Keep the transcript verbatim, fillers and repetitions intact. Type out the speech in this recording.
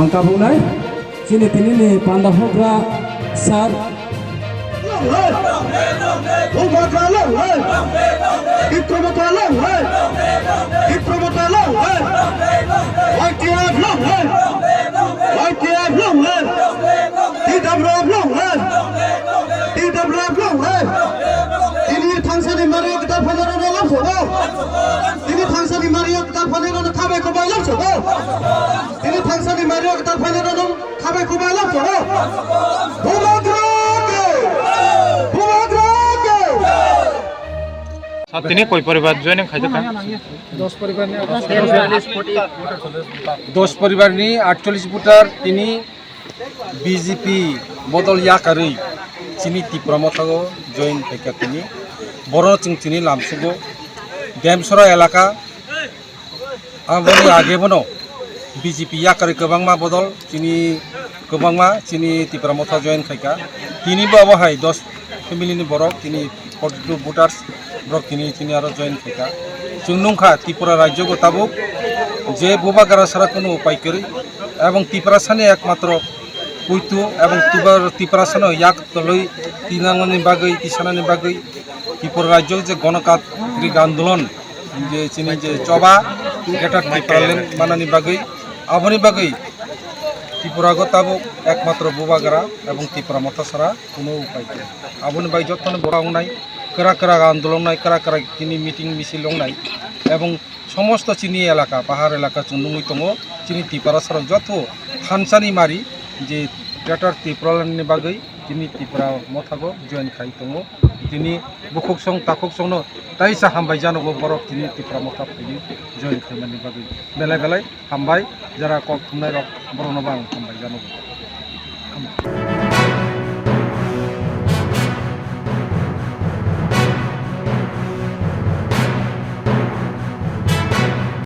Ang kabungnai, chini tinini panda hogra sir. Bubagra long live! Tipromota long live! Tipromota long live! Y T F long live! Y T F long live! T W F long live! T W F long live! Tini thangsani mario kwtal phainairokno lamsogo! Tini thangsani mario kwtal phainairokno khabai khwbai lamsogo! Tini thangsani mario kwtal phainairokno khabai khwbai lamsogo! Bubagra ke! Bubagra ke! Sir, tini koi poribar joining khaijak kha? Dos poribar ni dos poribar ni aatcholish voter tini B J P bodol yakarwi chini Tipra Motha o join khaikha tini. Borok chwng tini lamsugo Demsora elaka. Aboni age bono B J P yakarwi kwbangma bodol chini kwbangma chini Tipra Motha join khaikha. Tini bo abo hai dos family ni borok tini forty two voters borok tini chini aro join khaikha. Chwng nungkha Tripura rajyo bo tabuk je bubagra sara kunu upai kwrwi ebong Tiprasani ekmatro puitu ebong Tipra-, Tiprasano yak tolwi tinanani bagwi tisanani bagwi Tripura rajyo je gonokatrik andolon je chini je choba Greater Tipraland manani bagwi, aboni bagwi Tripura go tabuk ekmatro bubagra ebong Tipra Motha sara kuno upai kwrwi. Aboni bai jotono borok wngnai, kwrak kwrak andolon wngnai, kwrak kwrak chini meeting misil wngnai ebong somosto chini elaka, pahar elaka chwng nungwi tongo, chini Tiprasarok joto thansani mari je Greater Tipraland ni bagwi chini Tipra Motha go join khai tongo. Tini bukhuksong takhuksongno taisa hambai janogo borok tini Tipra Motha phaiwi join khaimani bagwi. Belai belai hambai, jara kok thumnairok borokno bo ang hambai janogo.